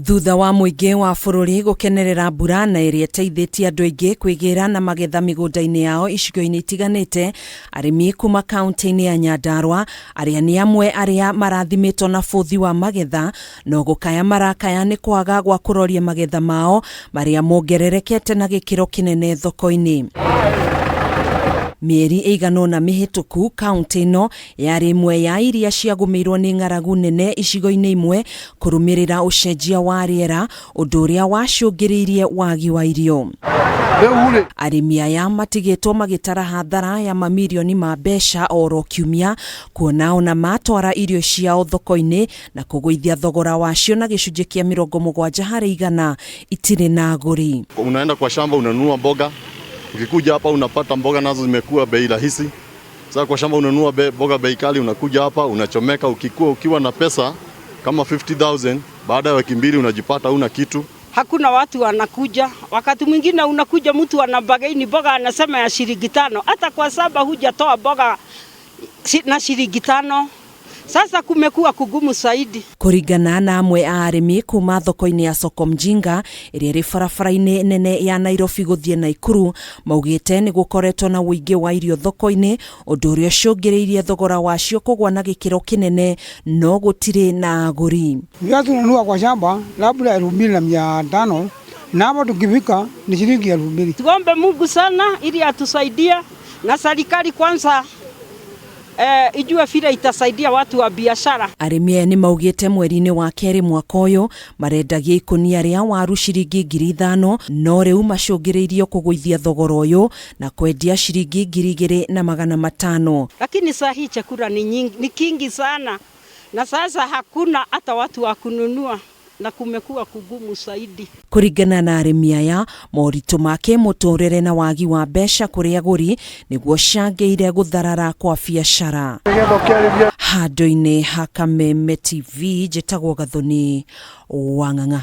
Thutha wa mũingĩ wa bũrũri gũkenerera mbura na ĩrĩa ĩteithĩtie andũ aingĩ kwĩgĩra na magetha mĩgũnda-inĩ yao icigo-inĩ itiganĩte, arĩmi kuma kaunti-inĩ ya Nyandarua arĩa nĩ amwe arĩa marathimĩtwo na bũthi wa magetha no gũkaya marakaya nĩ kwaga gwa kũroria magetha mao marĩa mongererekete na gĩkĩro kĩnene thoko-inĩ. Mĩeri ĩigana ũna mĩhĩtũku, kaunti ĩno yarĩ ĩmwe ya iria ciagũmĩirwo nĩ ng'aragu nene icigo-inĩ imwe kũrũmĩrĩra ũcenjia wa rĩera, ũndũ ũrĩa wacũngĩrĩirie wagi wa irio. Arĩmi aya matigĩtwo magĩtara hathara ya mamirioni ma mbeca oro kiumia, kuona ona matwara irio ciao thoko-inĩ na kũgũithia thogora wacio na gĩcunjĩ kĩa 70% itirĩ na agũri. Unaenda kwa shamba unanunua mboga, ukikuja hapa unapata mboga nazo zimekuwa bei rahisi. Sasa kwa shamba unanunua mboga bei kali, unakuja hapa unachomeka. Ukikuwa ukiwa na pesa kama 50,000 baada ya wiki mbili unajipata una kitu. Hakuna watu wanakuja. Wakati mwingine unakuja mtu ana bargain mboga anasema ya shilingi 5, hata kwa saba hujatoa mboga na shilingi 5. Sasa kumekuwa kugumu zaidi. Kũringana na amwe a arĩmi kuma thoko-inĩ ya Soko Mjinga ĩrĩa ĩrĩ barabara-inĩ nene ya Nairobi gũthiĩ Naikuru, maugĩte nĩ gũkoretwo na ũingĩ wa irio thoko-inĩ, ũndũ ũrĩa ũcũngĩrĩirie thogora wacio kũgwa na gĩkĩro kĩnene, no gũtirĩ na agũri. Viazi tunanunua kwa shamba labda 2500 na hapo tukifika ni shilingi 2000. Tuombe Mungu sana ili atusaidie na serikali kwanza ijue vile itasaidia watu wa biashara. Arĩmi aya nĩ maugĩte mweri-inĩ wa kerĩ mwaka ũyũ marendagia ikũnia rĩa waru ciringi 5000, no rĩu macũngĩrĩirio kũgũithia thogora ũyũ na kwendia ciringi 2500. Lakini saa hii chakula ni nyingi, ni kingi sana, na sasa hakuna hata watu wa kununua na kumekuwa kugumu zaidi. Kũringana na arĩmi aya, moritũ ma kĩmũtũrĩre na wagi wa mbeca kũrĩ agũri nĩguo cangĩire gũtharara kwa biacara. Handũ-inĩ ha Kameme TV, njĩtagwo Gathoni Wang'ang'a.